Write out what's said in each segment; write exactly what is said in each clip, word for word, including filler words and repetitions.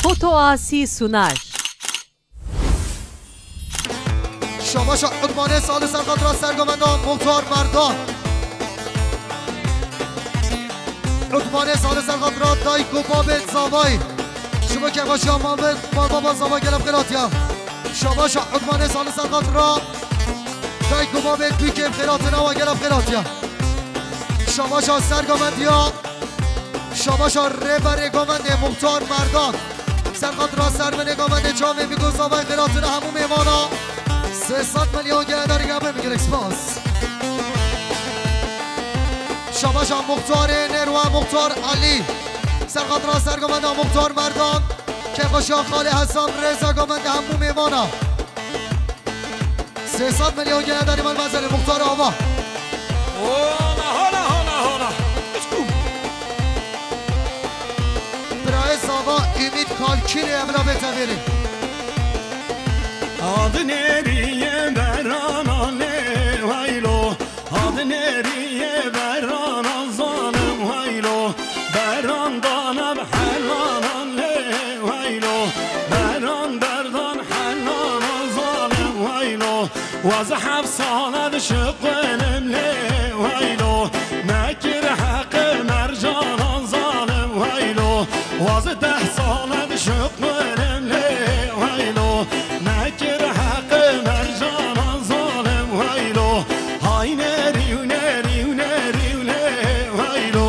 Foto Asi sunar. Şabaşa Utmanê Salih serqat ra sergovenda Muxtar Merdan. Utmanê Salih serqat ra dayk û babê zavayî. Ji bo kêfxweşiya malbet, malbaba zava gelek xêr hatiya. Şabaşa Utmanê Salih serqat ra dayk û babê dû kêf xêr hatina wa gelek xêr hatiya. Şabaşa sergovendiya. Şabaşa rêberê govendê Muxtar Merdan. Serqat ra servenê govendê çavê Mîgo zavayê xêr hatina hemû mêvana. Sê sed milyon gele derî gabê min gelek spas. Şabaşa Muxtarê Nêrwa Muxtar Elî. Serqat ra sergovenda Muxtar Merdan. Kêfxweşiya Xalê Hesan rêza govendê hemû mêvana. Sê sed milyon gele derî mal mezelê Muxtar Ava. Hola, hola, hola, hola. Birayê zava Ümit Kalkînê evla bê tevêrê. Ad nêrî yê berana lê waylo. Ad nêrî yê berana zalim waylo. Beran dana bi helana lê waylo. Beran berdan helana zalim waylo. Waz heft sala dişiqînim lê waylo. Nekir heqê mercana zalim waylo. Waz deh sala dişiqînim lê waylo. Nekir heqê mercana zalim waylo. Hay nêrî û nêrî û nêrî û lê waylo.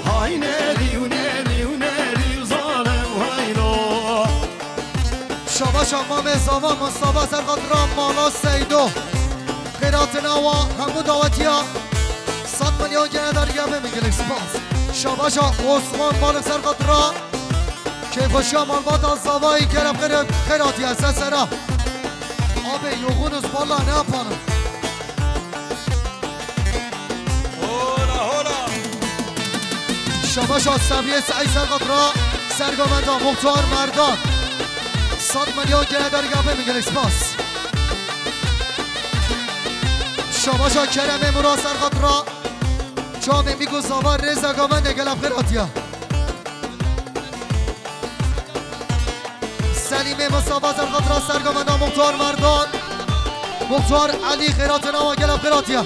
Hay nêrî û nêrî û nêrî û zalim waylo. Şabaşa mamê zava Mustafa serqat ra mala Seydo. Xêr hatina wa hemû dawetiya. Sed milyon gene derî gabê min gelek spas. Şabaşa Osman Malik serqat ra. Kêfxweşiya malbata zavayî gelek xêr, xêr hatiya ser sera. Abi yoxunuz valla ne yapalım. Hola, hola. Şabaşa Sabriye Saîd serqat ra sergovenda Muxtar Merdan. Sed milyon gene derî gabê min gelek spas. Şabaşa Keremê Murat serqat ra çavê Mîgo zava rêza govendê gelek xêr hatiya. Selîmê Misafa serqat ra sergovenda Muxtar Merdan. Muxtar Elî xêr hatina wa gelek xêr hatiya.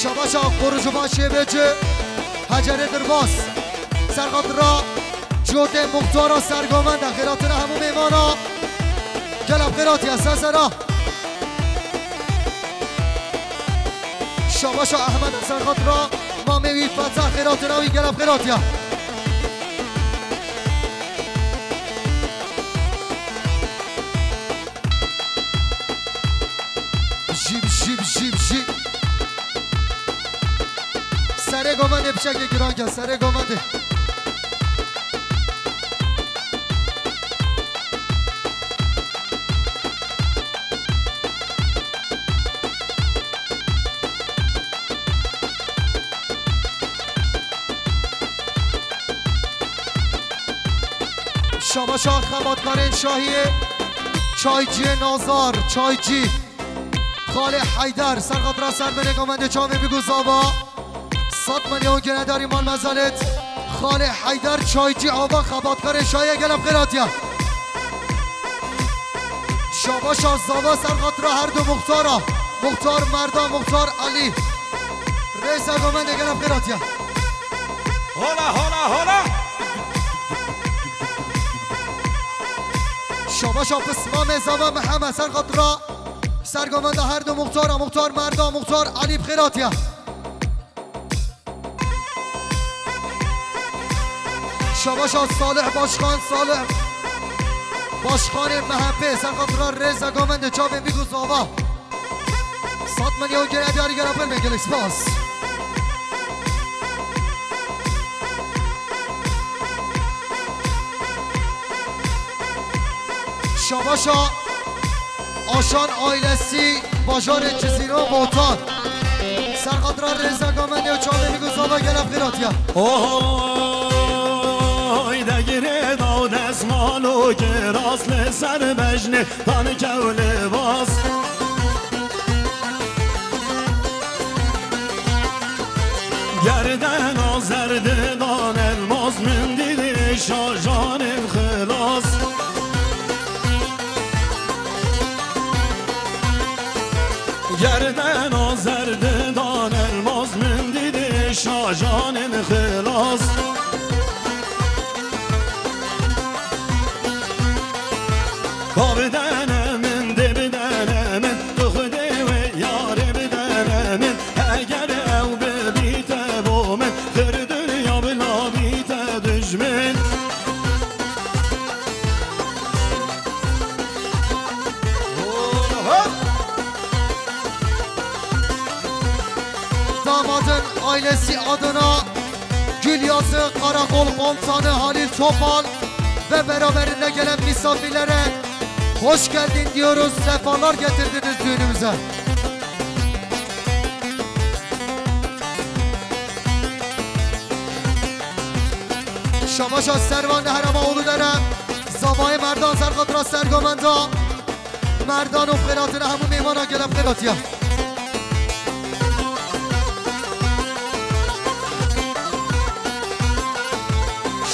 Şabaşa Xurcuba Şêbeci Hecerê Dirbas. Serqat ra Cotê Muxtara sergovenda xêr hatina hemû mêvana. Gelek xêr hatiya ser sera. Şabaşa Ehmed serqat ra mamê wî Fetah xêr hatina wî gelek xêr hatiya. Jîb, jîb, jîb, jîb. Serê govendê piçekê giran ke, serê govendê. Şabaşa xebatkarên şahiyê, çayciyê Nazar, çaycî. Xalê Heyder, serqat ra servenê govendê çavê Mîgo zava. Sed milyon gene derî mal mezelêt. Xalê Heyder çaycî ava xebatkarê şahiyê gelek xêr hatiya. Şabaşa zava serqat ra her du muxtara. Muxtar Merdan, Muxtar Elî. Rêza govendê gelek xêr hatiya. Hola, hola, hola. Şabaşa pismamê zava Mihemed serqat ra sergovenda her du muxtara, Muxtar Merdan, Muxtar Elî bi xêr hatiya. Şabaşa Salih Başkan, Salih Başkanê M H P serqat ra rêza govendê çavê Mîgo zava. Sed milyon gene diyarî gene pir me gelek spas. Şabaşa Aşan ailesi bajarê Cizîran Botan. Serqat ra rêza govendê û çavê Mîgo zava gelek xêr hatiya. Ohoy, degirê daw desmal û kiras li ser bejnê dan kew libas. Gerdena zerdidan elmas min dî dişa janên xilas. Ka bidene min, dê bidene min, tu Xwedê wê yarê bidene min. Eger ew bibîte bo min, xir dinya bila bîte dijmin. Damadın ailesi adına Gülyazı Karakol Komutanı Halil Topal ve beraberinde gelen misafirlere hoş geldin diyoruz, sefalar getirdiniz düğünümüze. Şabaşa Servan Herama Uludere, zavayê Merdan ser xatira sergomenda Merdan û xêratina hemû mêvana gelek xêratiya.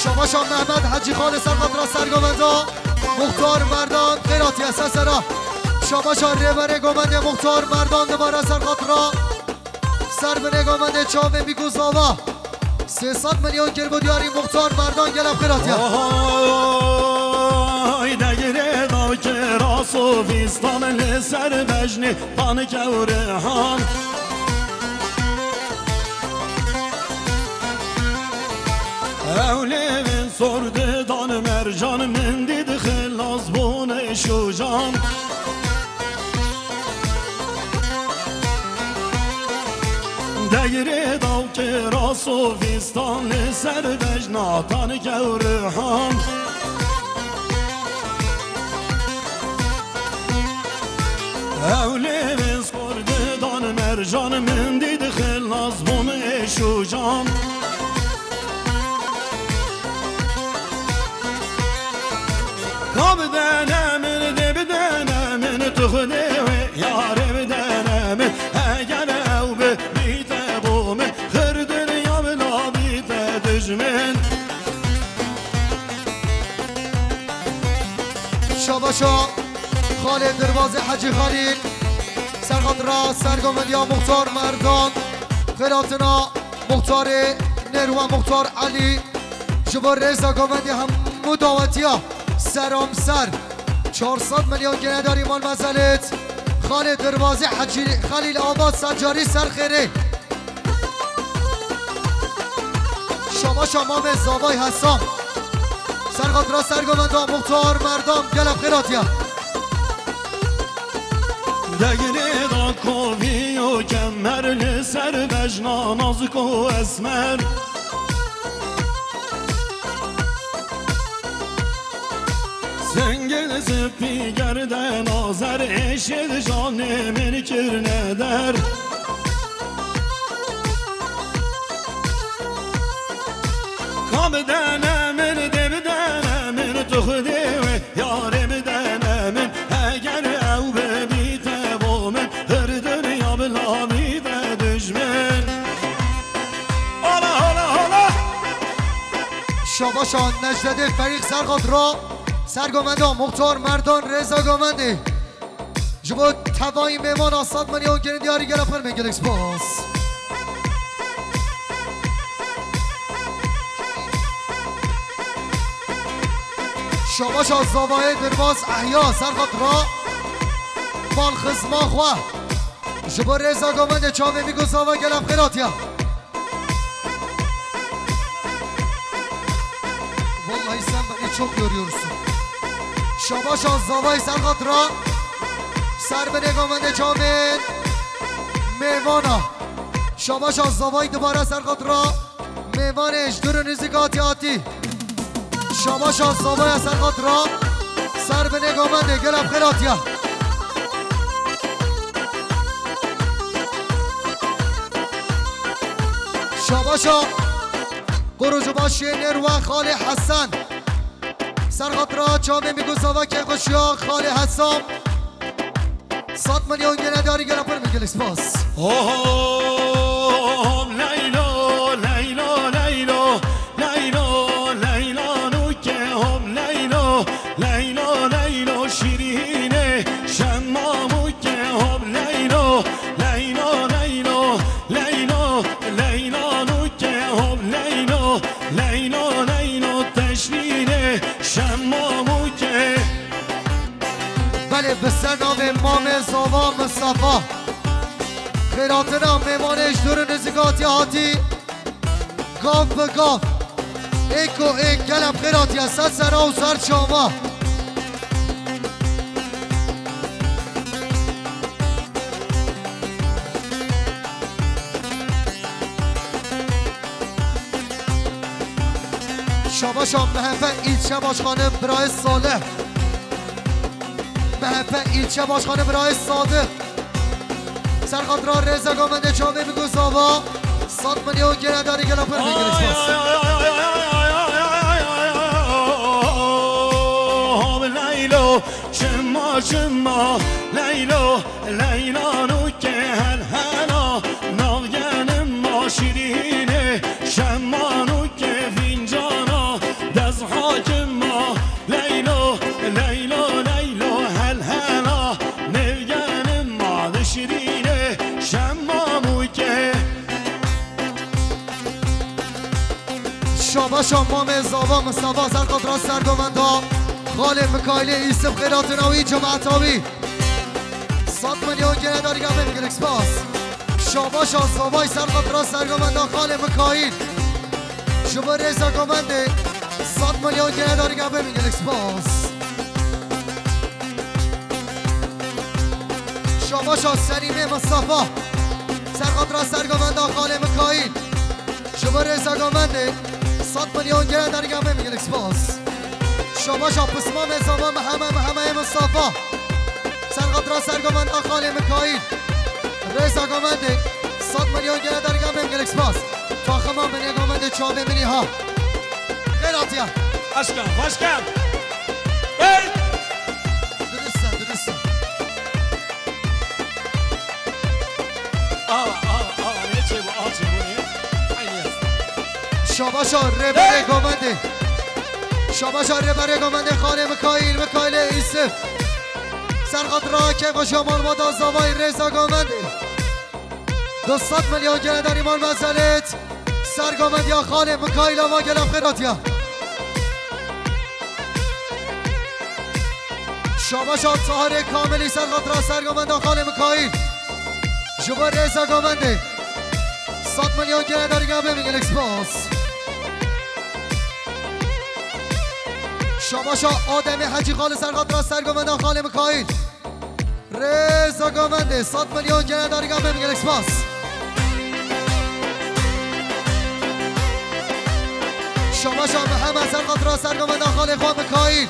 Şabaşa Mehmet Hecî Xalê ser xatira sergomenda Muxtar Merdan xêratiya sesera. Şabaşa rêberê gomendê Muxtar Merdan dibare ser xatira. Ser binê gomendê çavê Mîkû Zava. Sê sed milyon kir bo diyarî Muxtar Merdan gelek xêratiya. Oy, degirê daw kira sofîstan li ser bejnê tan kewrihan. Ew lêvên sor didan mercan min dî dixilas bûne şûcan. Deyrê daw kira sofîstan li ser bejna tan kewrihan. Ew lêvên sor didan mercan min dî dixilas bûn êş û can. Ka bidene min, dê bidene min, tu Xwedê wê yarê bidene min. Eger ew bibîte bo min, xir dinya bila bîte dijmin. Şabaşa Xalê Dirbazê Hecî Xalîl, serxatira sergovendiya Muxtar Merdan, xêratina Muxtarê Nêrwe Muxtar Elî, ji bo rêza govendê hemû dawetiya seramser çar sed milyon genedarî mal mezelit, Xalê Dirbazê Hecî Xalîl Ava Secarî ser xêrê. Şabaşa mamê zavay Hesam. Serxatira sergovenda Muxtar Merdan gelek xêratiya. Degrê da kovî û kemer li ser bejna nazik û esmer. Singil spî gerdena zer êşê di janê min kirine der. Ka bidene min, dê bidene min, tu Xwedê wê yarê bidene min. Eger ew bibîte bo min, hir dinya bila bîte dijmin. Hala, hala, hala. Şabaşa Necdedê Ferîq serxatira sergovenda Muxtar Merdan rêza govendê. Ji bo tevayî mêvana sed milyon kirin diyarî gelek xêr, min gelek spas. Şabaşa zavayê Dirbaz Ehya serxatira bal xizma xwe. Ji bo rêza govendê çavê Mîkû Zava gelek xêratiya. Vallahi sen beni çok yoruyorsun. Şabaşa zavay serxatira ser binê govendê çavên mêvana. Şabaşa zavay dibare serxatira mêvanê ji dûr û nizîk hatî hatî. Şabaşa zavaya serxatira ser binê govendê gelek xêratiya. Şabaşa Kurucu başê Nêrwe Xalê Hesen. Serxatira çavê Mîkû Zava kêfxweşiya Xalê Hesam. Sed milyon gene darî gene pir, min gelek spas. Hom leylo, leylo, leylo, leylo, leylo, nuke hom leylo, leylo, leylo, şirîne, şemma muke hom leylo. Zava Mistefa. Xêratina mêvanê ji dûr û nizîkatiya hatî. Gav bi gav. Êk û êk gelek xêratiya ser sera û ser çava. Şabaşa M H P ilçe başkanı Birayê Salih. M H P ilçe başkanı Birayê Sadık. Serhat ra rêza gamendê çavê bigozava. Sed milyon gene darî gela per bingiriş bas. Leylo, çima, çima, Leylo, Leyla nuke hel hela, nav genim ma şirîne, şema nuke fincana, dez hakima, Leylo, Leylo, Leylo, hel hela, nevgenim ma dişirîne, şema muke. Şabaşa mamê zava Mistefa Serqat ra sergovenda, xalê Mikailê Îsif xêratina wî cemaeta wî. Sed milyon gene darî gavê min gelek spas. Şabaşa zavay Serqat ra sergovenda xalê Mikail. Ji bo rêza govendê sed milyon gene darî gavê min gelek spas. Şabaşa Selîmê Mistefa. Serqat ra sergovenda xalê Mikail. Ji bo rêza govendê sed milyon gene darî gavê min gelek spas. Şabaşa pismamê zava Miheme, Mihemeyê Mistefa. Serqat ra sergovenda xalê Mikail. Rêza govendê sed milyon gene darî gavê min gelek spas. Taxima min ê govendê çavê min î ha. Xêratiya. Aşka, başka. Hey! Dirist e, dirist e. Awa, awa, awa, ne çê bu, aw çê bu ne? Aynı yaz. Şabaşa rêberê govendê. Şabaşa rêberê govendê xalê Mikail, Mikailê Îsif. Serqat ra keyfa şaman vada zavay rêza govendê. Du sed milyon gene darî mal mezelet. Sergovendiya xalê Mikail ava gelek xêratiya. Şabaşa Tahirê Kamilî Serqat ra sergovenda xalê Mikail. Ji bo rêza govendê. Sed milyon gene darî gavê min gelek spas. Şabaşa Ademê Hecî xalê Serqat ra sergovenda xalê Mikail. Rêza govendê, sed milyon gene darî gavê min gelek spas. Şabaşa Mihemed Serqat ra sergovenda xalê xwe Mikail.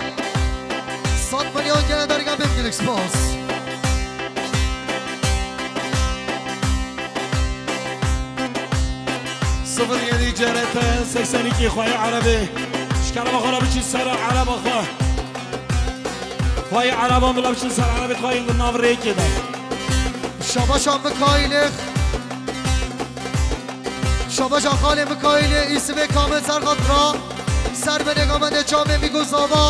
Sed milyon gene darî gavê min gelek spas. Sıfır yedi C R T seksen iki Xwayê Erebê. Ji kerema xwe re biçî ser ereba xwe. Xwayê Ereba bila biçin ser erebê xwe yên di nav rêkê de. Şabaşa Mikailê. Şabaşa xalê Mikailê Îsivê Kamil Serqat ra. Ser binê gamendê çavê Mîgo Zava.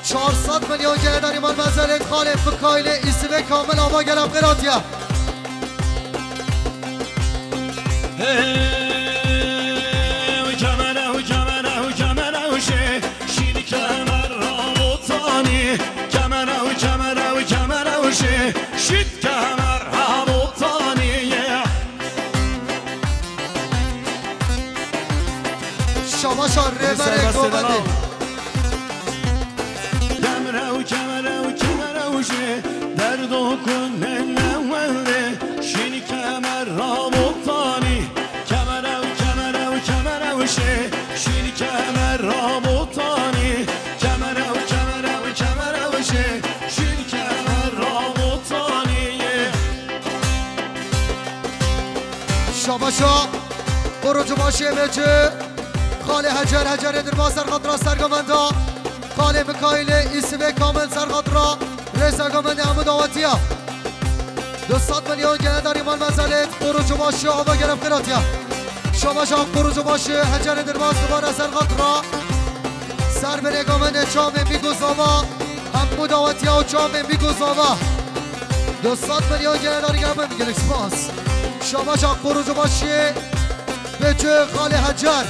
Çar sed milyon gene darî mal mezelê xalê Mikailê Îsivê Kamil ava gelek xêratiya. Hey, kemere, kemere, kemere, şey. Şîn kemer rabotani, kemer ew, kemer ew, kemer ew şê, şît kemer rabotani ye. Şabaşa rêberê govendê. Kemer ew, kemer ew, kemer ew şê, derdo kun ne ne wende, şîn kemer rabotani. Kemer ew, kemer ew, kemer ew şê, şîn kemer rabotani. Kemer ew, kemer ew, kemer ew şê, şîn kemer rabotani. Şabaşa, Korucu başê Mecî, Xalê Hecer, Hecerê Dirbas Serqat ra sergovenda, Xalê Mikailê Îsivê Kamil Serqat ra rêza govendê hemû dawetiya. Du sed milyon gene darî mal mezelê Korucu başê ava gelek xêratiya. Şabaşa Korucu başê Hecerê Dirbas dubare Serqat ra. Ser binê govendê çavê Mîgo Zava. Hemû dawetiya û çavê Mîgo Zava. Du sed milyon gene darî gavê min gelek spas. Şabaşa Korucu başê Bêcê Xalê Hecer.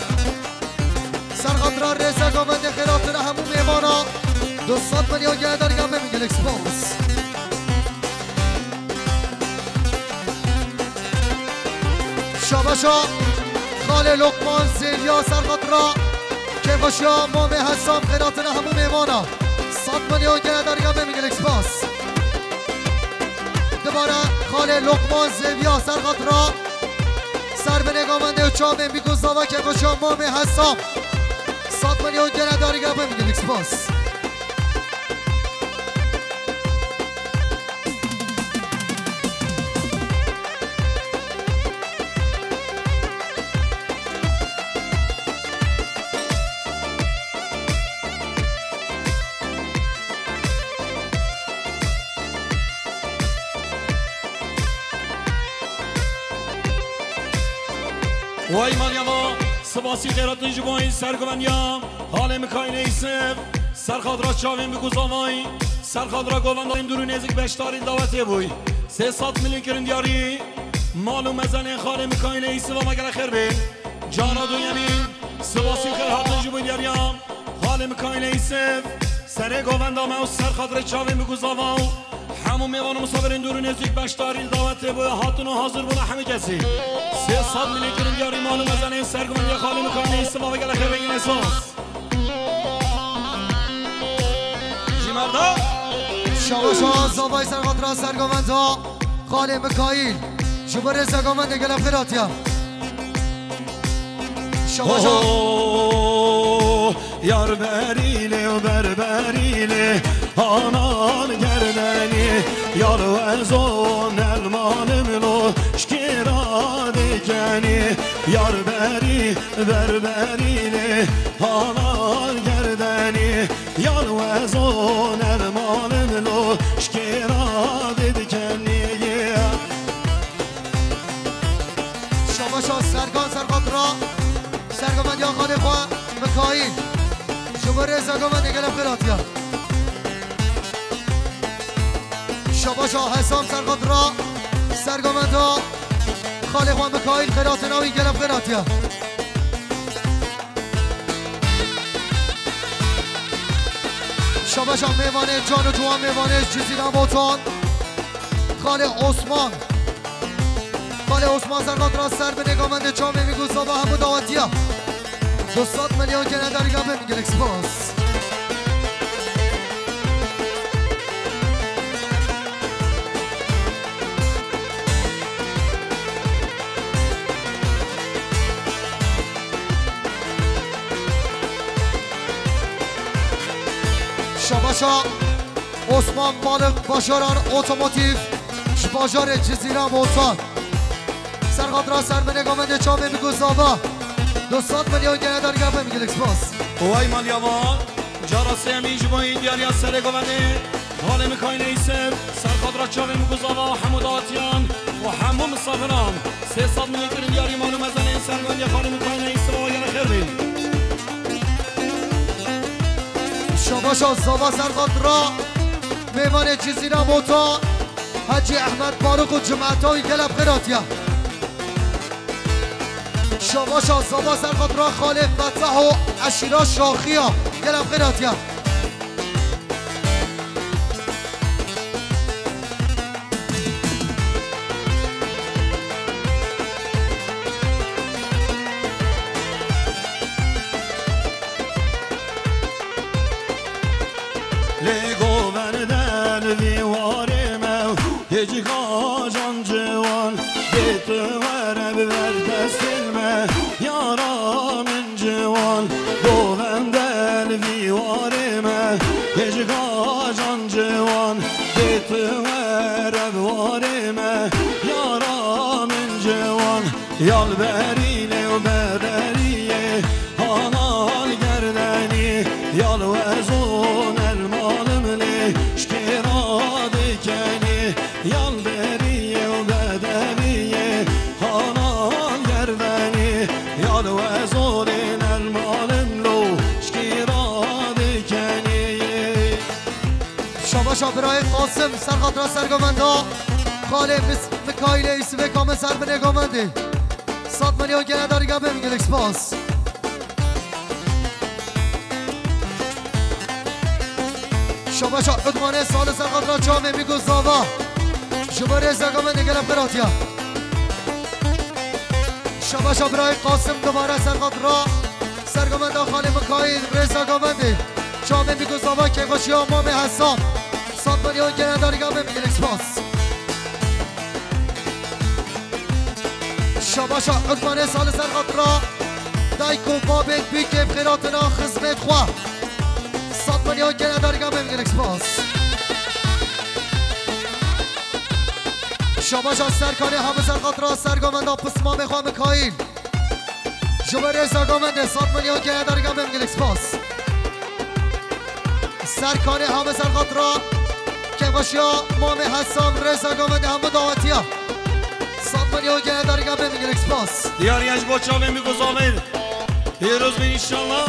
Serqat ra rêza govendê xêratine hemû mêvana. Du sed milyon gene darî gavê min gelek spas. Şabaşa xalê Lokman Zêviya ser xatira kêfxweşiya mamê Hesam, xêratina hemû mêvana. Sed milyon gene derga bê min gelek spas. Dibare xalê Lokman Zêviya ser xatira ser binê gamendê û çavên bî ku zava kêfxweşiya mamê Hesam. Sed milyon gene derga bê min gelek spas. Way maliya ma, sibasî xêratin ji bo serguvendiya xalê Mikaîlê Îsif, ser xatira çavên bi guzavayî, ser xatira govendayên dûr û nêzik beşdarî dawetê bûy. Sê sed milyon kirin diyarî, mal û mezenên xalê Mikaîlê Îsif ama gele xêr bin. Cara duyemî, sibasî xêr hatin ji bo diyariya xalê Mikaîlê Îsif, serê govenda me û ser xatirê çavên bi guzava û hemû mêvan û misafirên dûr û nêzîk beşdarî li dawetê bû hatin û hazir bûna hemî kesî. Sê sed milyon kirin diyarî mal û mezenên serguvendiya xalê Mikaîlê Îsif ava gele xêr bin esas. Ji merda. Şabaşa zavay ser xatira sergovenda xalê Mikaîl. Ji bo rêza govendê gelek xêr hatiya. Şabaşa. Oho, yar berîlê û berberîlê, hanan gerdenî, yar wezon elmalim lo şkêra dikenî, yar berî Berberînê hanan gerdenî, yan wezon ermanin lo şkêra didikenî. Şabaşa Serkan Serxatira, sergovendiya xalê xwe Mikaîl. Ji bo rêza govendê gelek xêr hatiye. Şabaşa Hesam Serxatira, sergovenda xalê xwe Mikaîl, xêratina wî gelek xêr hatiye. Şabaşa mêvanê can û ciwan, mêvanê Cizîra Botan, xalê Osman. Xalê Osman Serxatira ser binê govendê çavê wî ku zava hemû dawetiya. Du sed milyon gene derga bin, gelek spas. Şabaşa Osman Balık, Başaran Otomotiv, ji bajarê Cizîra Botan. Serxatira ser binê govendê çavê min ku zava. Du sed milyon gene derga bin, gelek spas. Way maliya va, cara sêyemîn ji bo diyariya serê govendê, xalê Mikaîlê Îsif, serxatira çavê min ku zava, hemû dawetiyan û hemû misafiran. Sê sed milyon kirin diyarî mal û mezenên sergovendiya xalê Mikaîlê Îsif, ava gele xêr bin. Şabaşa zava serxatira mêvanê Cizîra Botan, Hecî Ehmed Faruk û cemaeta wî gelek xêr hatiye. Şabaşa zava serxatira xalê Fetah û eşîra Şaxiya gelek xêr hatiye. Lê govende li vî warê me, hêcîka can ciwan, bê tu were bi ber destên me, yara min ciwan. Govende li vî warê me, hêcîka can ciwan, bê tu were bi warê me, yara min ciwan. Yal berîlê û bederîyê, hanan gerdenî, yal wezon elmalim lê şkêra dikenî. Yal berîyê û bedevîyê, hanan gerdenî, yal wezonên elmalim lo şkêra dikenî. Şabaşa birayê Qasim, serxatira sergovenda xalê Mis-, Mikaîlê Îsivê Kamil ser binê govendê. Sed milyon gene derga bin, gelek spas. Şabaşa Udmanê Salih serxatira çavê min ku zava. Ji bo rêza govendê gelek xêr hatiye. Şabaşa birayê Qasim dubare ser xatira sergovenda Xalê Mikaîl, rêza govendê. Çavên bî ku zava kêfxweşiya mamê Hesam. Sed milyon gene dariga bê min gelek spas. Şabaşa Ukmanê Salih ser xatira dayk û babên bî kêfxêratina xizmêt xwe. Sed milyon gene dariga bê min gelek spas. Şabaşa Serkanê hemû ser xatira sergovenda pismamê xwe Mikaîl. Ji bo rêza govendê sed milyon gene dariga bê min gelek spas. Serkanê hemû ser xatira kêfxweşiya mamê Hesam, rêza govendê hemû dawetiya. Sed milyon gene dariga bê min gelek spas. Diyar ya ji bo çavên bî ku zavên pîroz bin înşallah.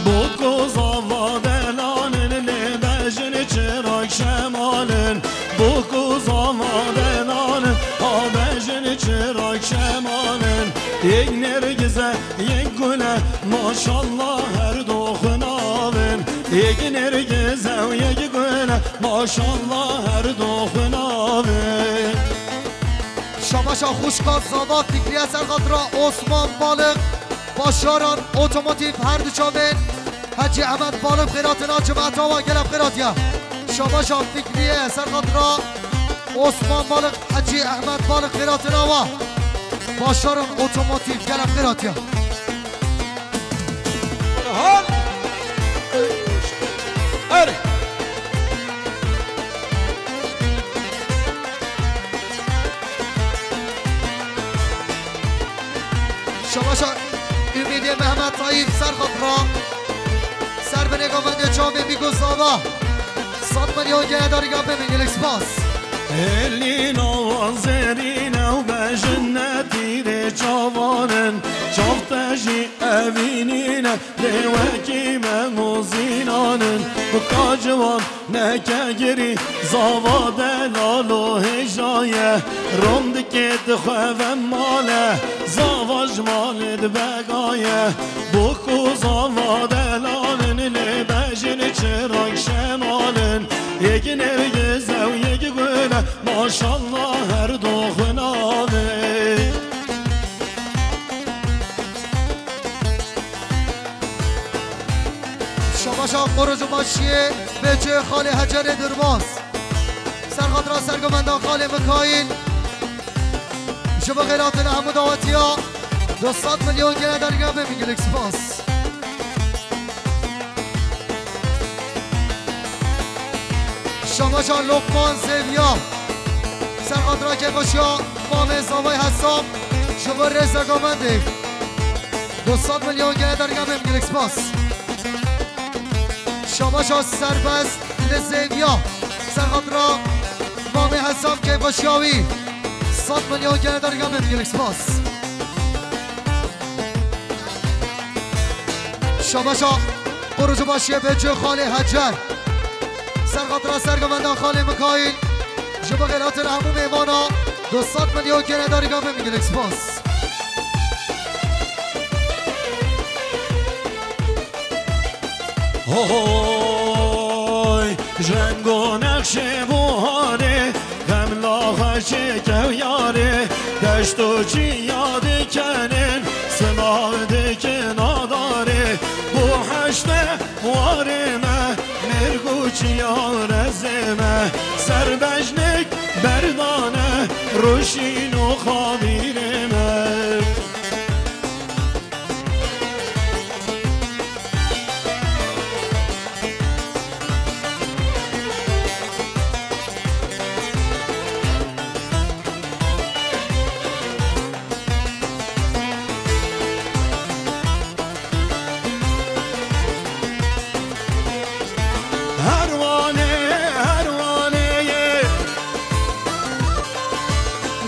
Boku zava delanin lê bejin çirak şemalin. Boku zava delanin ha bejin çirak şemalin. Yek nergize, yek gule, maşallah her doxunavin. Yek nergize û yek gule, maşallah her doxunavin. Şabaşa xwişka zava Fikriye ser xatira Osman Balık. Başaran Otomotiv her du çavên Hecî Ehmed Balık xêratina cemaeta wa gelek xêratiya. Şabaşa Fikriye ser xatira Osman Balık, Hecî Ehmed Balık xêratina wa. Başaran Otomotiv gelek xêratiya. Hal. Erê. Şabaşa Ümîdê Mehmet Tayyip ser xatira. Ser binê govendê çavê bî ku zava. Sed milyon gene dariga bê min gelek spas. Elî nava zerîne û bejin netîrê çavanin. Çav te jî evînîne. Lê wekî me mozînanin, bu ka ciwan neke girî, zava delal û hêja ye. Rom dike dixwe ve male, zava ji malê dibegaye. Bu ku zava delalin lê bejin çirak şemalin. Yek nergiz ew yek gule, maşallah her doxuna ve. Şabaşa Qorucu Başiyê, Bêçê Xalê Hecerê Dirbas. Ser xatira sergovenda Xalê Mikaîl. Ji bo xêratin hemû dawetiya du sed milyon gene derge bê min gelek spas. Şabaşa Lokman Zêviya. Ser xatira kêfxweşiya mamê zavay Hesam. Ji bo rêzega me dê. Du sed milyon gene derge bê min gelek spas. Şabaşa Serbest li Zêviya. Ser xatira mamê Hesam kêfxweşiya wî. Sed milyon gene derge bê min gelek spas. Şabaşa Qorucu Başiyê Bêçê Xalê Hecer. Ser xatira sergovenda Xalê Mikaîl. Ji bo xêratin hemû mêvana du sed milyon gene derge bê min gelek spas. Hoy, ji reng û nexşê buharê, xemla xweşik ew yarê, deşt û çiya dikenin, silav dikin adarê. Bu heşte warê me, mêrg û çiya rezê me, serbejnik berdane, rûşîn û xabîrê me. Herwanê, herwanê ye.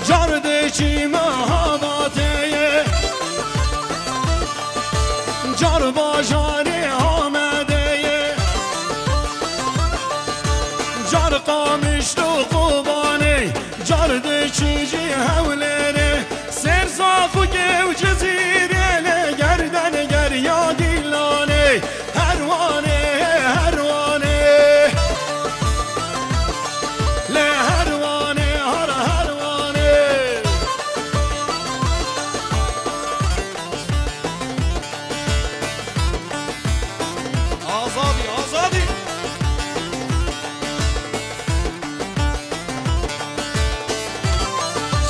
Car diçî Mehabatê ye. Car bajarê Amedê ye. Car Qamişlo Kobanê. Car diçî jî Hewlêrê. Sêrzax û Kêw Cizîrê lê gerden gerya Gîlanê. Herwanê, herwanê. Lê herwanê, har herwanê.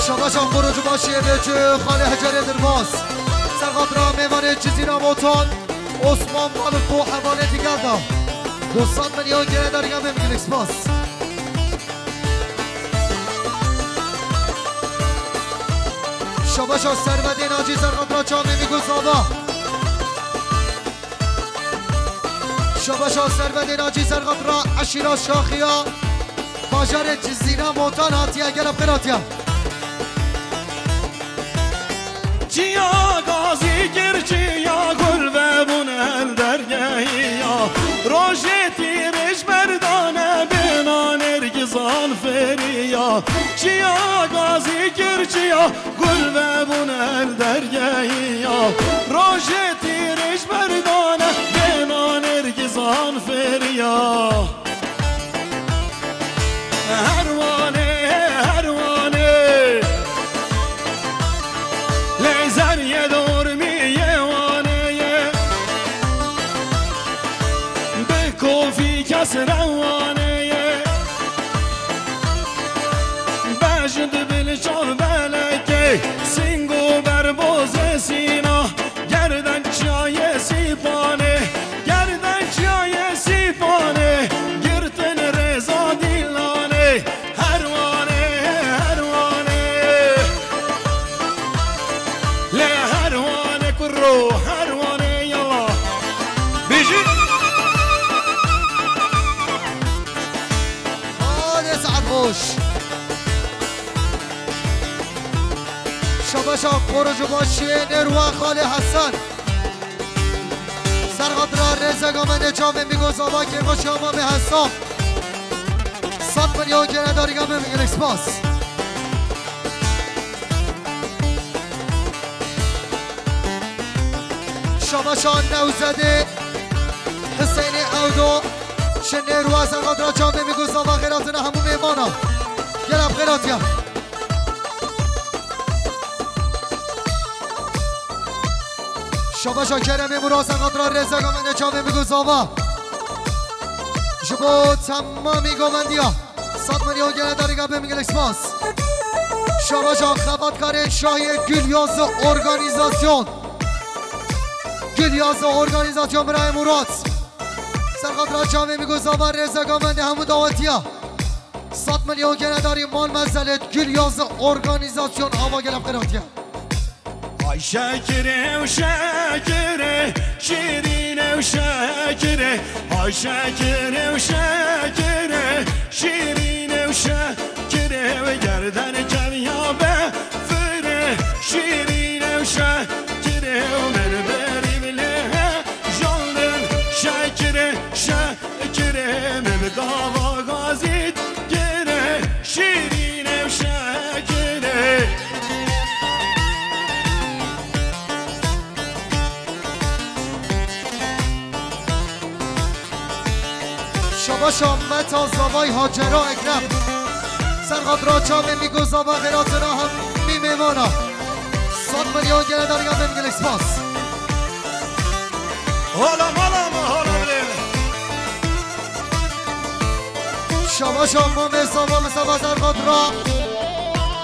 Şabaşa xorûc başiyê vêçû xalê Hecerê Dirbaz. Ser xatira mêvanê Cizîra Motan, Osman Malik û hevalê digel de. Du sed milyon gere derya bê migilîk spas. Şabaşa Servedê Nacî ser xatira çavê Mîgû Zava. Şabaşa Servedê Nacî ser xatira eşîra Şaxiya. Bajarê Cizîra Motan hatiye, gelek xêr hatiye. Çiya gazî kir, çiya gul vebûn el dergehiya. Rojê tîrêj berdane bêna nêrgizan fêriya. Çiya gazî kir, çiya gul vebûn el dergehiya. Rojê tîrêj berdane bêna nêrgizan fêriya. Her wanê, her wanê. Leyzer yê dormî yê wanê ye. Bi kofî kes rewanê ye. Bejid bil çav belekê, sîng û berbozê sîna. Gerden çiyayê Sîpanê, gerden çiyayê Sîpanê, girtin rêza dîlanê, her wanê, her wanê. Lê her wanê kuro, her wanê yala. Bijî. Hadi saet xweş. Şabaşa xorûc û başiyê Nêrwa Xalê Hesen. Ser xatira rêzega me nê çavê Mîgû Zava Kêrbaşa Mamê Hesam. Sed milyon gere darîga me migilek spas. Şabaşa Newzedê Hiseynê Ewdo. Ji Nêrwa ser xatira çavê Mîgû Zava xêr hatina hemû mêvana. Gelek xêr hatiye. Şabaşa Keremê Murat ser xatira rêzega me nê çavê Mîgû Zava. Ji bo temamî govendiya. Sed milyon gere darîga bê migilek spas. Şabaşa xebatkarên şahiyê Gül Yazı Organizasyon. Gül Yazı Organizasyon birayê Murat. Ser xatira çavê Mîgû Zava rêzega me nê hemû dawetiya. Sed milyon gere darî mal mezelêt Gül Yazı Organizasyon ava gelek xêr hatiye. Ay şekirê û şekirê, şîrînê û şekirê. Ay şekirê û şekirê, şîrînê û şekirê. Gerden kevya be firê, şîrînê û şekirê. Min berî bilê he jandin şekirê, şekirê. Kirê min bi gava gazît, kirê şîrînê û şekirê. Şabaşa Meta Zavay Hacera Ekrem. Ser xatira çavê Mîgû Zava xêr hatina hemî mêvana. Sed milyon gere darîga bê migilek spas. Hala mala mı hala bileyim. Şabaşa Mamê Zava Misefa ser xatira.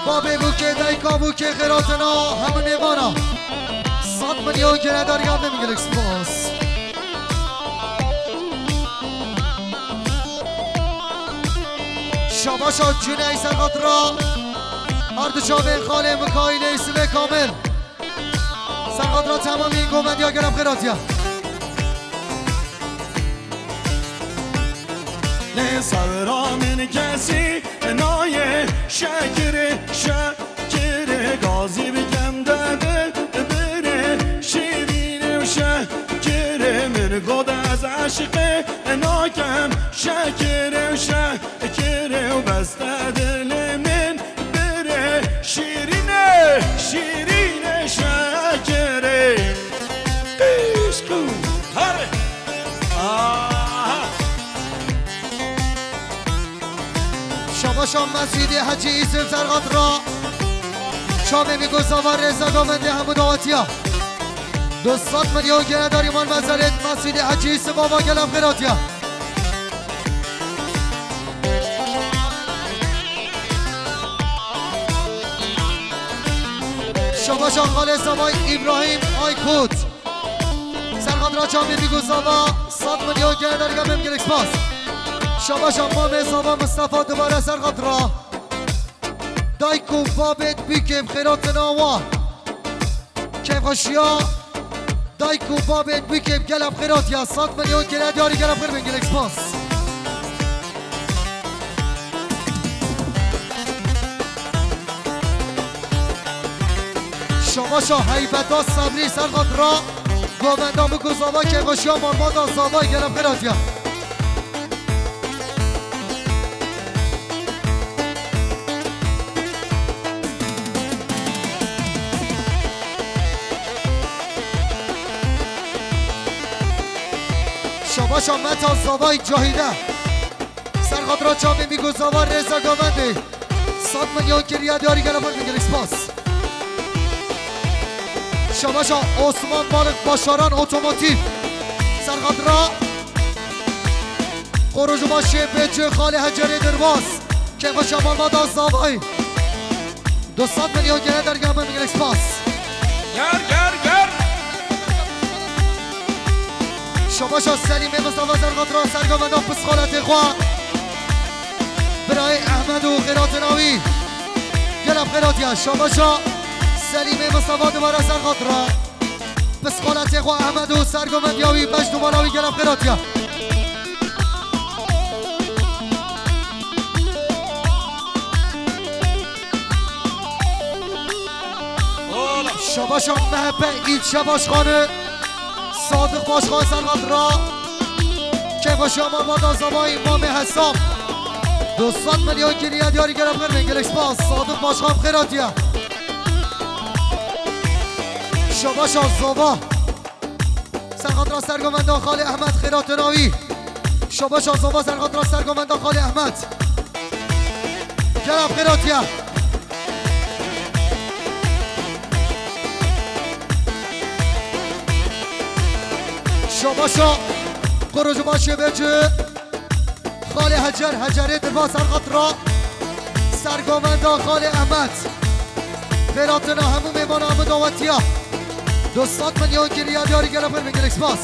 Babê bûkê, dayka bûkê xêr hatina hemû mêvana. Sed milyon gere darîga bê migilek spas. Şabaşa Cüney ser xatira. Her du çavên xalê Mikaîlê Yusufê Kamil. Ser xatira temamî govendiya gelek xêr hatiye. Lê sewra min kesî nayê şekirê, şekirê gazî bikem de bi birê şîrînê û şekirê min got ez eşqê nakem şekirê û şekirê û beste dilê min birê şîrînê, şîrînê şekirê. Îşq û her. Aha. Şabaşa Mesûdê Hecî Îsif ser xatira. Çavê Mîgû Zava rêzega me nê hemû dawetiya. Du sed milyon gere darî mal mezelêt Mesûdê Hecî Îsif ava gelek xêr hatiye. Şabaşa xalê zavay Îbrahîm Aykut. Ser xatira çavê Mîgo zava, sed milyon gele derga me, gelek spas. Şabaşa mamê zava Mistefa dubare ser xatira. Dayk û babê di bîkê bi xêratina wa. Kêfxweşiya dayk û babê di bîkê bi gela bi xêratiya. Sed milyon gele diyarî gela bi xêr bin, gelek spas. Şabaşa heybeta Sebrî ser xatira govenda Mîgo zava, kêfxweşiya malbata zava gela bi xêratiya. Şabaşa Meta zavay Cahîde. Ser xatira çavê Mîgo zava rêza govendê. Sed milyon kiriye diyarî gela bi xêr bin, gelek spas. Şabaşa Osman Malik Başaran Otomotiv. Ser xatira Qorujuma şê bê ci xalê Hecerê Dirbas. Kêfxweşiya malbata zavay. Du sed milyon gele derga me, gelek spas. Ger, ger, ger. Şabaşa Selîmê Mistefa ser xatira ser govenda pisxaletê xwe. Birayê Ehmed û xêratina wî. Gela bi xêratiya. Şabaşa Selîmê Mistefa dubare ser xatira. Pisxaletê xwe Ehmed û ser govendiya wî, beş numara wî gela bi xêratiya. Şabaşa M H P îlçe başkanı Sadık Başkan ser xatira. Kêfxweşiya malbata zavayî Mamê Hesam. Du sed milyon kiriye diyarî gela bi xêr bin, gelek spas. Sadık Başkan bi xêratiya. Şabaşa zava. Ser xatira ser govenda xalê Ehmed xêratina wî. Şabaşa zava ser xatira ser govenda xalê Ehmed. Gela bi xêratiya. Şabaşa Qorujuma şê bê ci. Xalê Hecer, Hecerê Dirbas ser xatira ser govenda xalê Ehmed. Xêratina hemû mêvana hemû dawetiya. Du sed milyon kiriye diyarî gela bi xêr bin, gelek spas.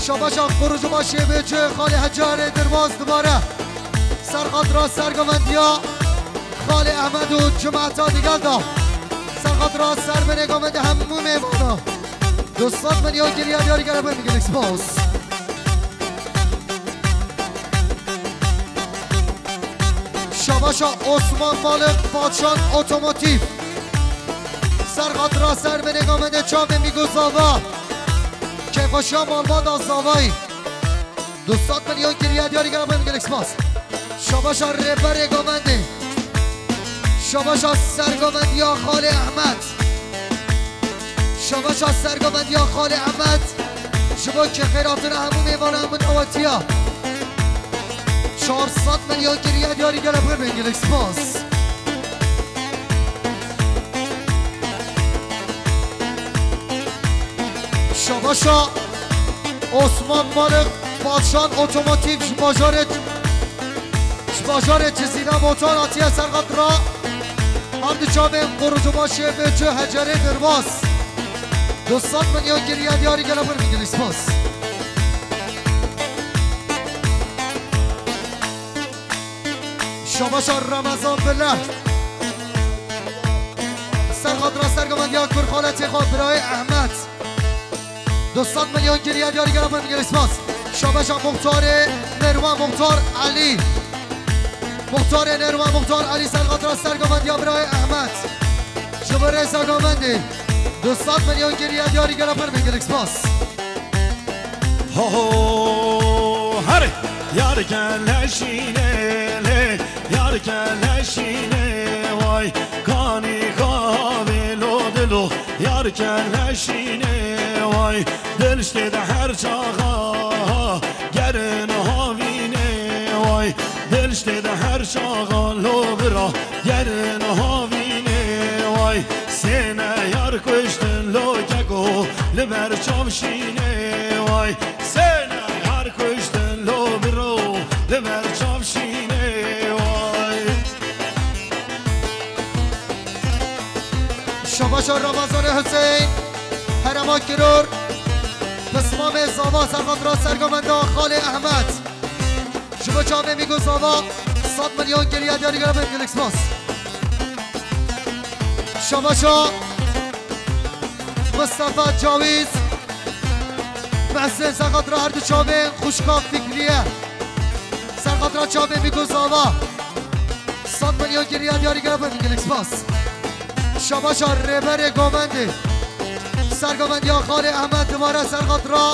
Şabaşa Qorujuma şê bê ci xalê Hecerê Dirbas dubare. Ser xatira ser govendiya xalê Ehmed û cemaeta digel da. Ser xatira ser binê govendê hemû mêvana. Du sed milyon kiriye diyarî gela bi xêr bin, gelek spas. Şabaşa Osman Malik Patşan Otomotiv. Ser xatira ser binê govendê çavê Mîgo zava. Kêfxweşiya malbata zavayî. Du sed milyon kiriye diyarî gela bi xêr bin, gelek spas. Şabaşa rêberê govendê. Şabaşa ser govendiya xalê Ehmed. Şabaşa ser govendiya xalê Ehmed. Ji bo kêfxêratina hemû mêvana hemû dawetiya. Çar sed milyon kiriye diyarî gela bi xêr bin, gelek spas. Şabaşa Osman Malik Patşan Otomotiv ji bajarê, ji bajarê Cizîna Botan hatiye ser xatira. Her du çavên Qorujuma şê bê ci Hecerê Dirbas. Du sed milyon kiriye diyarî gela bi xêr bin, gelek spas. Şabaşa Ramazan Bile. Ser xatira ser govendiya Kurxaletê xwe birayê Ehmed. Du sed milyon kiriye diyarî gela bi xêr bin, gelek spas. Şabaşa Muxtarê Nêrwan Muxtar Elî. Muxtarê Nêrwan Muxtar Elî ser xatira ser govendiya birayê Ehmed. Ji bo rêza govendê. Du sed milyon kiriye diyarî gela bi xêr bin, gelek spas. Ho ho, herê, yar keleşîne lê, yar keleşîne way, kanî xavê lo dilo, yar keleşîne way, dil ştê de her çaxa, gerin havîne way, dil ştê de her çaxa lo bira, gerin havîne way, sêne yar kuştin lo keko, li ber çav şîne way, sêne yar kuştin lo biro, li ber çav şîne way. Şabaşa Ramazanê Huseyîn, herema Kiror, pismamê zava serxatira sergovenda Xalê Ehmed. Ji bo çavê Mîgo zava, sed milyon giriya diyarî gere bin, gelek spas. Şabaşa Mustafa Cawîz, Mehsên serxatira her du çavên xwişka Fikriye. Serxatira çavê Mîgo zava. Sed milyon giriya diyarî gere bin, gelek spas. Şabaşa Rêberê Govendê. Sergovendiya Xalê Ehmed dibare serxatira.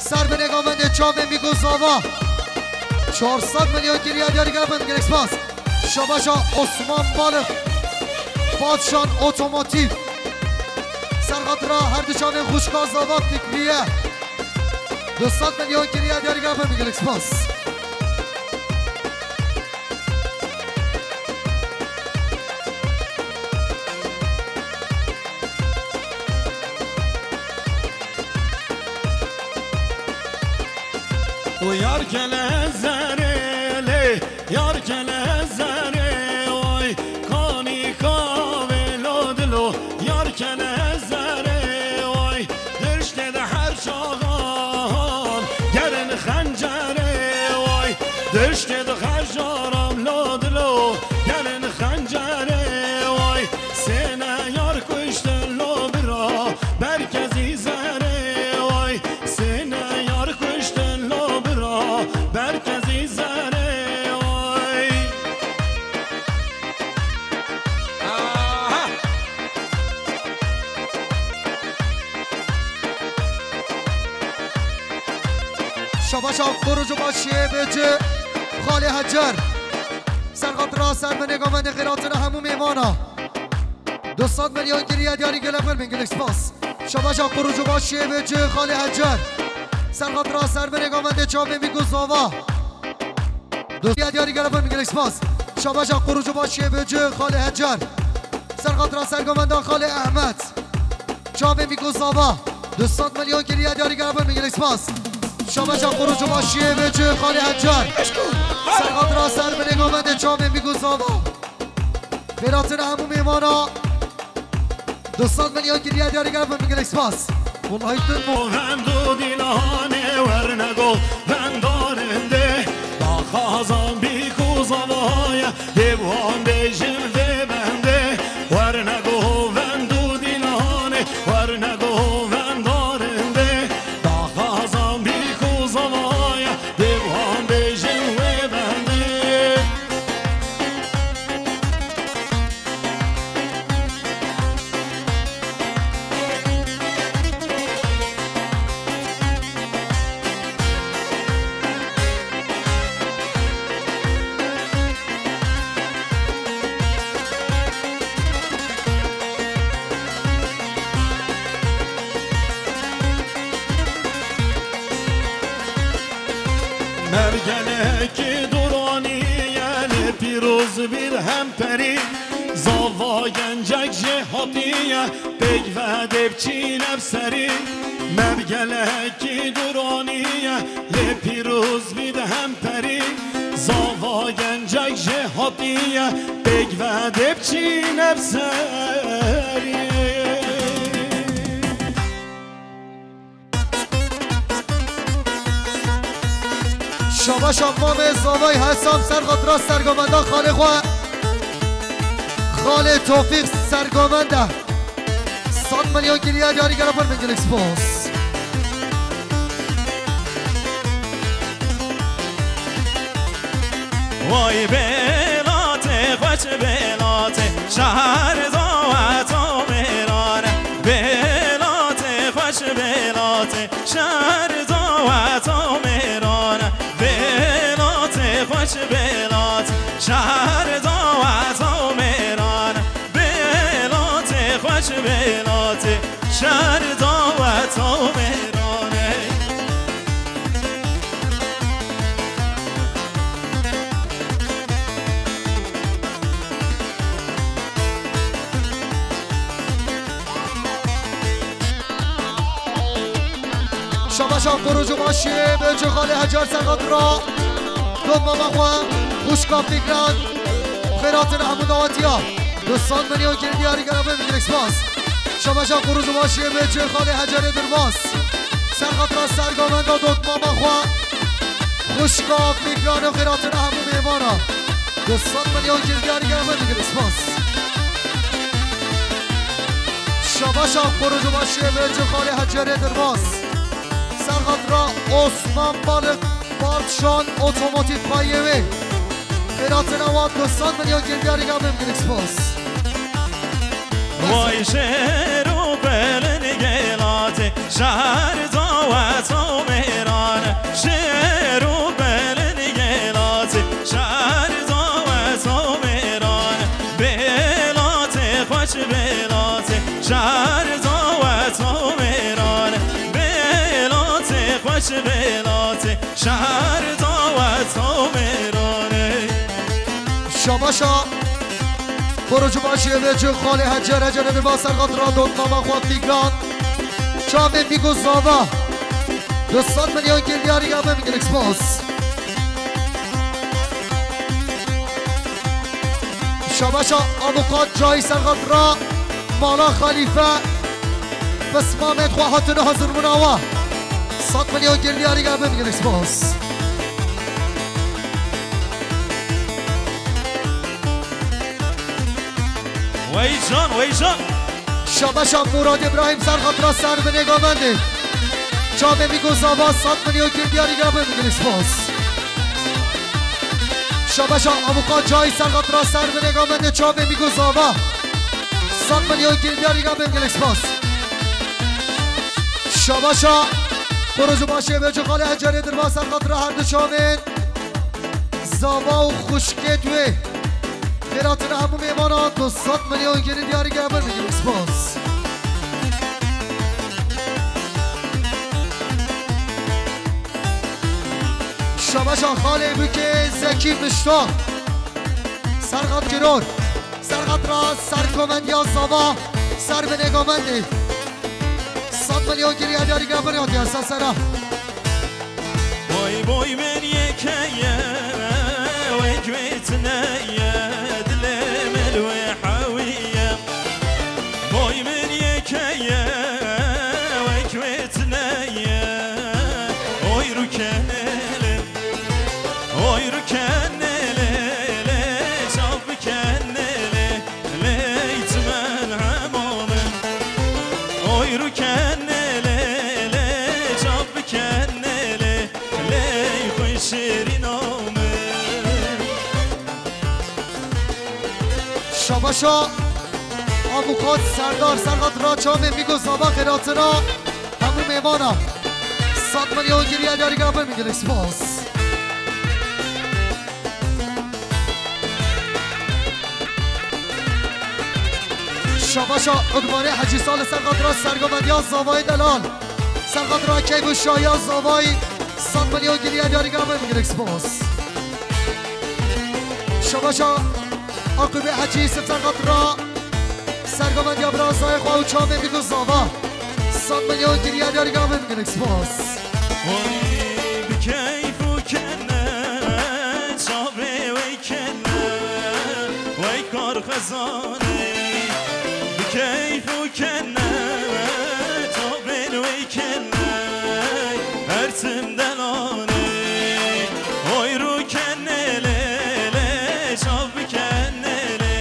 Serbinê Govendê çavê Mîgo zava. Çar sed milyon giriya diyarî gere bin, gelek spas. Şabaşa Osman Balix. Padşan Otomotiv. Serxatira her du çavên xwişka zava Fikriye. Du sed milyon giriya diyarî gere bin, gelek spas. O yar kele zerê lê, yar kele zerê oy, kanî xavê lo dilo, yar kele zerê oy, diştê de her çaxan gerin xencerê oy, diştê de her caram lo dilo, gerin xencerê oy, sêne yar kuştin lo bira, berkezî zerê oy. Sêne yar kuştin lo bira, berkezî zerê oy. Aha! Şabaşa Kurucu Başiyê Bêci, Xalê Hecer. Serxatira Serbinê Govendê xêratina hemû mêvana. Du sed milyon giriye diyarî, gelek xêr bin, gelek spas. Şabaşa Kurucu Başiyê Bêci Xalê Hecer. Serxatira Serbinê Govendê çavê Mîgo zava. Du sed diyarî, gelek xêr bin, gelek spas. Şabaşa Kurucu Başiyê Bêci Xalê Hecer. Serxatira sergovenda Xalê Ehmed. Çavê Mîgo zava. Du sed milyon giriye diyarî, gelek xêr bin, gelek spas. Şabaşa Kurucu Başiyê Bêci Xalê Hecer. Serxatira Serbinê Govendê çavê Mîgo zava. Xêratina hemû mêvana. Du sed milyon giriye diyarî, gelek xêr bin, gelek spas. Wellahî tu mo. Vendo dîlanê werne go vendarinde. Daxazan bî ku zavaya, dê wan bêjin vê bende. Werne go vendo dîlanê, werne go vendarinde. Daxazan bî ku zavaya, dê wan bêjin wê bende. Mergelekî duranî yelê pîroz bîr hemperî. Zava gencek jê hatiye pêk vedê biçîne bi serî. Mergelekî duranî yelê pîroz bîr hemperî. Zava gencek jê hatiye pêk vedê biçîne bi serî. Şabaşa mamê zavay Hesam serxatira sergovenda xalê xwe. Xalê Tofîq sergovende. Sed milyon giriye diyarî, gelek xêr bin, gelek spas. Vay belatê xweş belatê, şehir daweto mêrane. Belatê xweş belatê, şehir daweto mêrane. Belatê xweş belatê, şehir daweto mêrane. Belatê xweş belatê, şehir daweto mêrane. Şabaşa Kurucu Başiyê Bêci Xalê Hecer serxatira. Dot mama xwe, xwişka Fikran. Xêratin hemû dawetiya. Du sed milyon kir diyarî gera bê min gelek spas. Şabaşa quruc û başiyê bê cê xalê Hecerê Dirbas. Ser xatira sergamenda dotmama xwe. Xwişka Fîkran û xêratina hemû mêvana. Du sed milyon kir diyarî gera bê min gelek spas. Şabaşa quruc û başiyê bê cê xalê Hecerê Dirbas. Ser xatira Osman Balık, Bartşan, otomotiv payê wê. Xêratina wan du sed milyon kir diyarî gera bê min gelek spas. Vay şêr û belên gelatê, şehir daweto mêran. Şêr û belên gelatê, şehir daweto mêran. Belatê xweş belatê, şehir daweto mêran. Belatê xweş belatê, şehir daweto mêran. Şabaşa quruc û başiyê bê cê xalê Hecer, Hecer Dirbas. Ser xatira dotmama xwe Fîkran. Çavê Mîgo Zava. Du sed milyon kir diyarî gera bê min gelek spas. Şabaşa avukat Cahî. Ser xatira mala Xalîfe. Pismamê xwe hatine hazir bûna wa. Sed milyon kir diyarî gera bê min gelek spas. Wey can, wey can. Şabaşa Murad Îbrahîm. Ser xatira ser binê gamendê. Çavê Mîgo Zava sed milyon kir diyarî gera bê min gelek spas. Şabaşa avukat Cahî. Ser xatira ser binê gamendê. Çavê Mîgo Zava sed milyon kir diyarî gera bê min gelek spas. Şabaşa quruc û başiyê bê cê xalê Hecerê Dirbas. Ser xatira her du çavên Zava û xwişkê wê. Xêratina hemû mêvanan du sed milyon kir diyarî gera bê min gelek spas. Şabaşa xalê Bûkê Zekî Mişta. Ser xat kiror. Ser xatira sergomendiya Zava. Ser binê gamendê. Sed milyon kir diyarî gera bê min gelek spas. Boy boy men yekeye, wek wê tine ye, dilê min wê hewiye. Boy men yekeye, wek wê tine ye, oy rukenele, oy rukenele, le çav bikenele. Leyt melhema min, oy rukenele, lê çav bikenele, ley xwe şêrîna min. Şabaşa avukat Serdar, Serdar Raçamê Mîgo Zava xêratina hemû mêvana. Sed milyon kir diyarî gera bê min gelek spas. Şabaşa Udmanê Hecî Salih ser xatira sergovendiya Zavayê delal. Ser xatira keyf û şahiya Zavayê sed milyon kir diyarî gera bê min gelek spas. Şabaşa Aqûbê Hecî Yusuf ser xatira sergovendiya birazayê xwe û çavê Mîgo Zava. Sed milyon kir diyarî gera bê min gelek spas. Oy bi keyf û kene, çavê wê kene, wey kar xezanê. Bi keyf û kene, çavên wê kene, her tim delanê. Oy rû kene lê, lê çav bikene lê.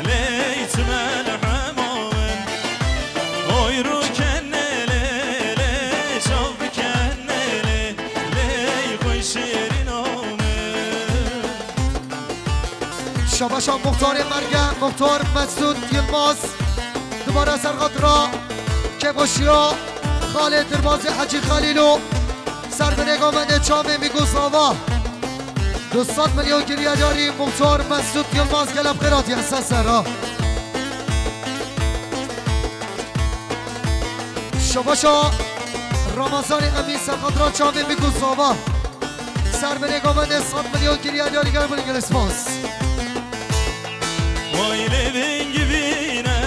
Ley çi melhema min, oy rû kene lê, lê çav bikene lê, ley xwe şêrîna min. Şabaşa muxtarê merge, muxtar Mesut Yilmaz, dubare ser xatira kêfxweşiya xalê Dirbazê Hecî Xelîlo. Ser binê gamendê çavê Mîgo Zava. Du sed milyon kiriye diyarî muxtar Mesut Yilmaz, gelek xêr hatiye ser sera. Şabaşa Ramazanê Emîn ser xatira çavê Mîgo Zava. Ser binê gamendê sed milyon kiriye diyarî, gelek gelek spas. Vay lê vengî vîne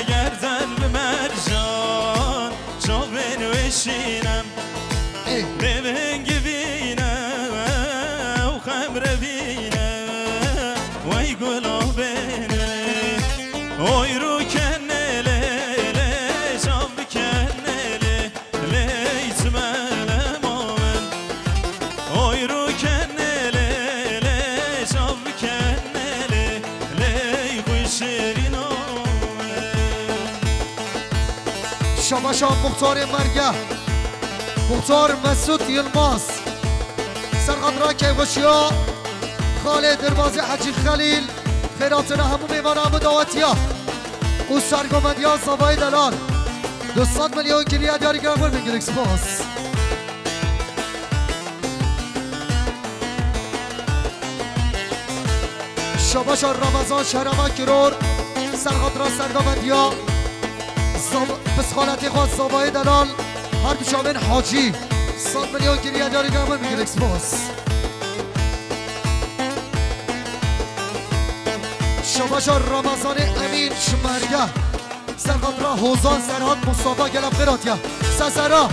gerden bi mercan. Çavên wê şînem, ê, lê vengî vîne û xemre vîne, wey gula bêne. Şabaşa muxtarê merge, muxtar Mesut Yilmaz. Serqatra keyxweşiya xalê derbazê Hecî Xelîl, xêratina hemû mêvana, hemû dawetiya û sergomendiya zavayê delal. Du sed milyon giriya diyarî, gelek xêr bin, gelek spas. Şabaşa Ramazan Şerema Kiror, serqatra sergomendiya zav-, pisxaletê xwe zavayê delal, her du çavên Hacî, sed milyon giriya diyarî, gelek xêr bin, gelek spas. Şabaşa Ramazanê Emîn ji merge. Serqatra Hozan Serhat Mustafa, gelek xêr hatiye. Sesera.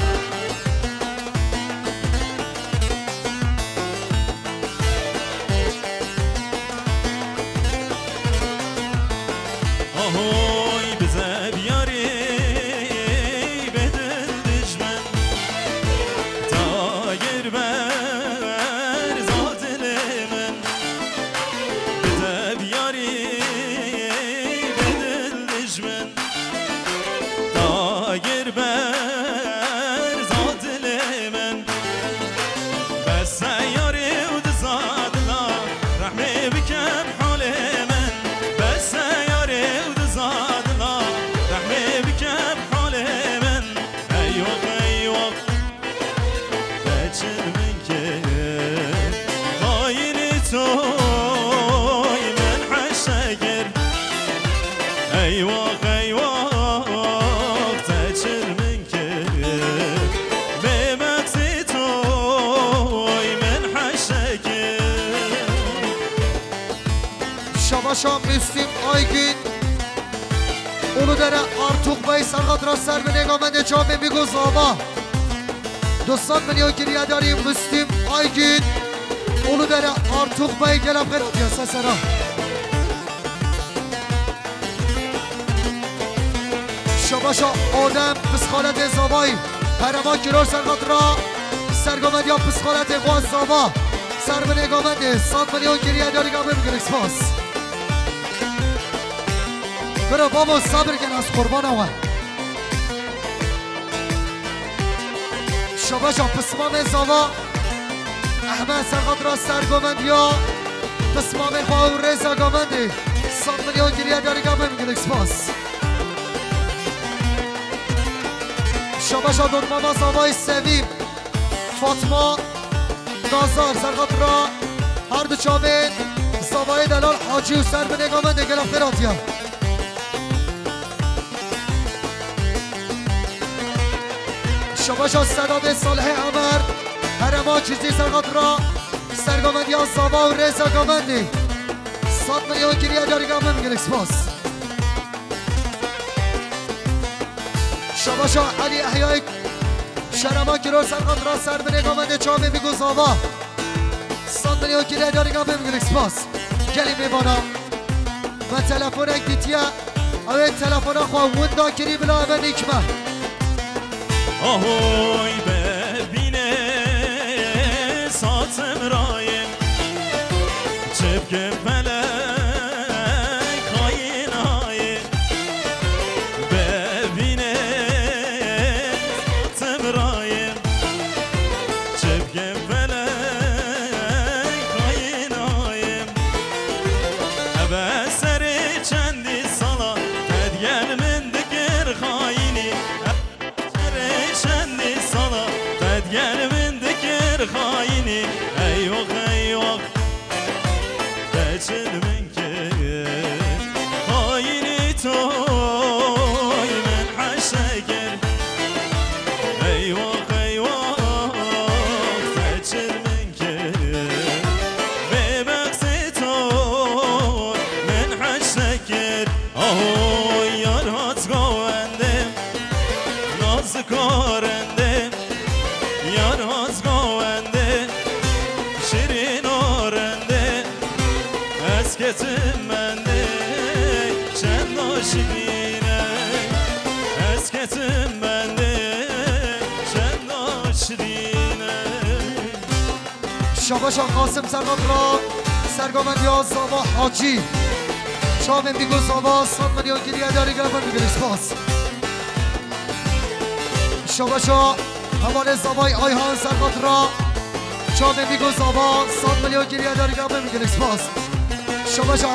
Ahoy bize biyarî bedil dijmin. Tayir ber zadilê min. Bize biyarî bedil dijmin. Tayir ber zadilê min. Bes e yarê û dizadila, rehmê bikem holê min. Bes e yarê û dizadila, rehmê bikem holê min. Eywax, eywax. Te çil min kir, xayinî toy min heşe kir. Eywax, eywax, te çil min kir, bêbexsî toy min heşe kir. Şabaşa Müslüm Aygün, Uludere Artuk Bey, serqatra ser binê gamendê çavê Mîgo Zava. Du sed milyon giriya diyarî Müslüm Aygün, Uludere Artuk Bey, gelek xêr hatiye. Sesera. Şabaşa Adem, pisxaletê zavayî, Herema Kiror, serqatra sergomendiya pisxaletê xwe zava. Ser binê gamendê, sed milyon giriya diyarî, gelek xêr bin, gelek spas. Bira babo, sabir kin, ez qurbana we. Şabaşa pismamê zava, Ehmed, serqatra sergomendiya pismamê xwe û rêza gamendê, sed milyon giriya diyarî, gelek xêr bin, gelek spas. Şabaşa dotmama zavayî Sevîm, Fatma, Nazar, serqatra her du çavên zavayê delal Hacî û ser binê gamendê, gelek xêr hatiye. Şabaşa Sedadê Salihê Emer, Herema Cizî, serqatra sergomendiya zava û rêza gamendê, sed milyon giriya diyarî, gelek xêr bin, gelek spas. Şabaşa Elî Ehyayî, Şerema Kiror, serqatra ser binê gamendê çavê Mîgo Zava. Sed milyon giriya diyarî, gelek xêr bin, gelek spas. Gelî mêvana. Me telefonek dîtiye. Ew ê telefona xwe winda kirî, bila eve nîk me. Ahoy bebîne satim rayê, çi bikim felek xayînayê. Bebîne satim rayê, çi bikim felek xayînayê. Eve serê çendî sala, te digel min dikir xayînî. Serê çendî sala, te digel min dikir xayînî. Eywax, eywax, te çil min kir, xayînî toy min heşe kir. Eywax, eywax, te çil min kir, bêbexsê toy min heşe kir. Ahoy yar hat govendê, nazik o rendê, yar hat govendê, şirîn o rendê. Ez ketim bendê, çendo şirîn e. Ez ketim bendê, çendo şirîn e. Şabaşa Qasim Serhat ra, sergovendiya Zava Hacî. Çavên Bîgo Zava, sed milyon giriye, diyarî gelek xêr bin, gelek spas. Şabaşa hevalê Zavay Ayhan serqat ra. Çavê Mîgo Zava, sed milyon geriye derga bin, gelek spas. Şabaşa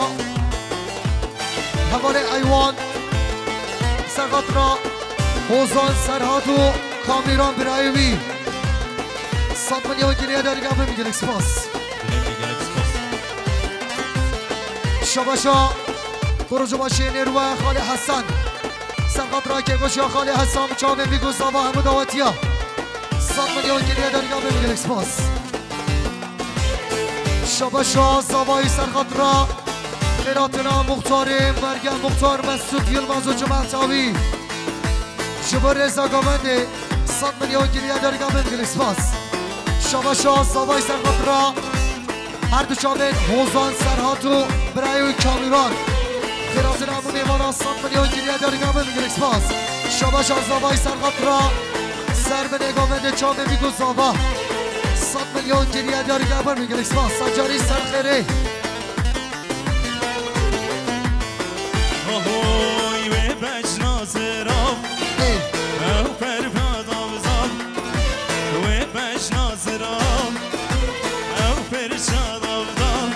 hevalê Eywan serqat ra. Hozan Serhat û Kamîran birayê wî. Sed milyon geriye derga bin, gelek spas. Şabaşa Kurucu başê Nêrwe Xalê Hesen. Serqat ra kêkoşiya Xalê Hesen, çavê Mîgo Zava hemû dawetiya. Sed milyon geriye derga bin, gelek spas. Şabaşa Zavayî serqat ra. Xêratina muxtarê merge muxtar Mesut Yilmaz û cemaeta wî. Ji bo rêza govendê sed milyon geriye derga bin, gelek spas. Şabaşa Zavayî serqat ra. Her du çavên Hozan Serhat û birayê wî Kamîran. Xêratina hemû mêvana sed milyon geriye derga bin, gelek spas. Şabaşa Zavayî serqat ra. Ser binê govendê çavê Mîgo Zava. Sed milyon geriye derga bin, gelek spas. Sacarî ser xêrê. Ahoy wê beş nazirav, Ê. Ew perva davzav, wê beş nazirav, ew perşa davdav,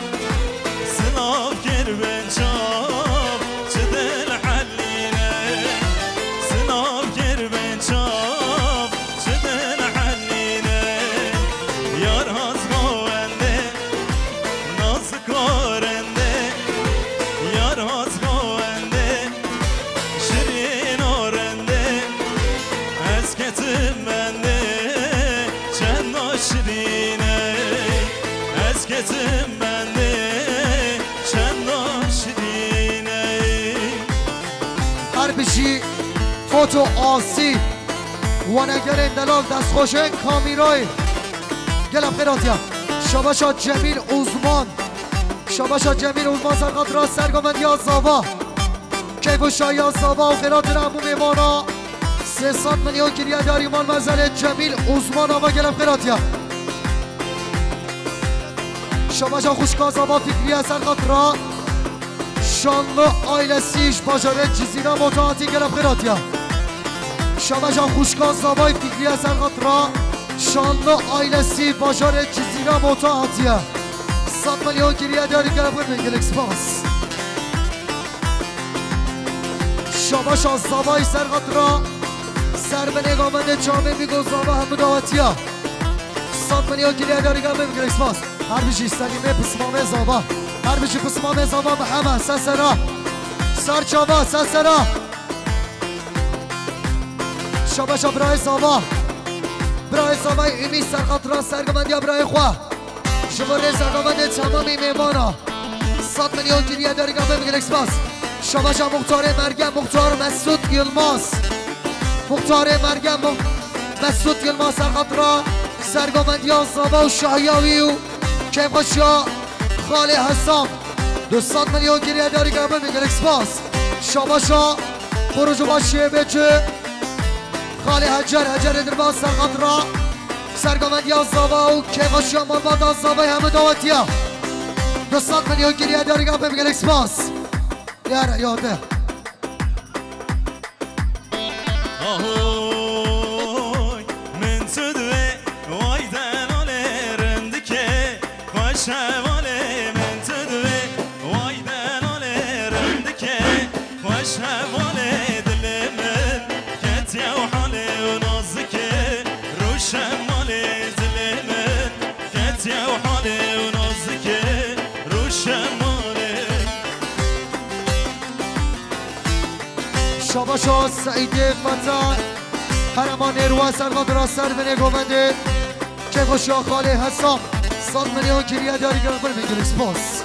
silav kir bin çav, çi dil helîne, silav kir bin çav, çi dil helîne, yar haz govendê, nazik orendê, yar haz govendê, şirîn orendê, ez ketim bendê, çendo şirîne, ez ketim bendê, çendo şirîne. Her bijî foto asî, wanegerên delal destxweşên kamîrayê. Gelek xêr hatiye. Şabaşa Cemîl Uzman. Şabaşa Cemîl Uzman serqat ra sergovendiya Zava. Keyf û şahiya Zava û xêratina hemû mêvana. Sê sed milyon geriye darî mal mezelê Cemîl Uzman ava gelek xêr hatiye. Şabaşa xuşka Zava Fikriye serqat ra. Şanlı ailesi ji bajarê Cizîra Mota hatî gelek xêr hatiye. Şabaşa xuşka Zavay Fikriye serqat ra. Şanlı ailesi bajarê Cizîra Mota hatiye. Sed milyon geriye derî gelek xêr bin, gelek spas. Şabaşa Zavay serqat ra. Ser binê govendê çavê Mîgo Zava hemû dawetiya. Sed milyon geriye derî gelek xêr bin, gelek spas. Her bijî Selîmê pismamê Zava. Her bijî pismamê Zava bi heme sesera. Ser çava sesera. Şabaşa birayê Zava. Birayê Zavayê Ümî serqat ra sergovendiya birayê xwe. Ji bo rêza govendê temamî mêvana. Sed milyon geriye derî gelek spas. Şabaşa muxtarê merge muxtar Mesut Yilmaz. Muxtarê merge mu-, Mesut Yilmaz serqat ra sergovendiya Zava û şahiya wî û kêfxweşiya Xalê Hesam. Du sed milyon geriye derî gelek spas. Şabaşa Kurucu başê bêçi. Xalê Hecer, Hecerê Dirbas serqat ra sergovendiya Zava û kêfxweşiya malbata Zavayê hemû dawetiya. Du sed milyon geriye derî gelek spas. Yar ya te. Ahoy, min tu divê, way delalê rindikê, xweş hevalê min tu divê, way delalê rindikê, xweş hevalê dilê min, ketiye û halê û nazikê, rûşen malê dilê min, ketiye û halê û nazikê, rûşen malê. Şabaşa Seîdê Feta, Herema Nêrwe serva dira ser binê govendê. Kêfxweşiya Xalê Hesam, sed milyon geriye derî gelek xêr bin, gelek spas.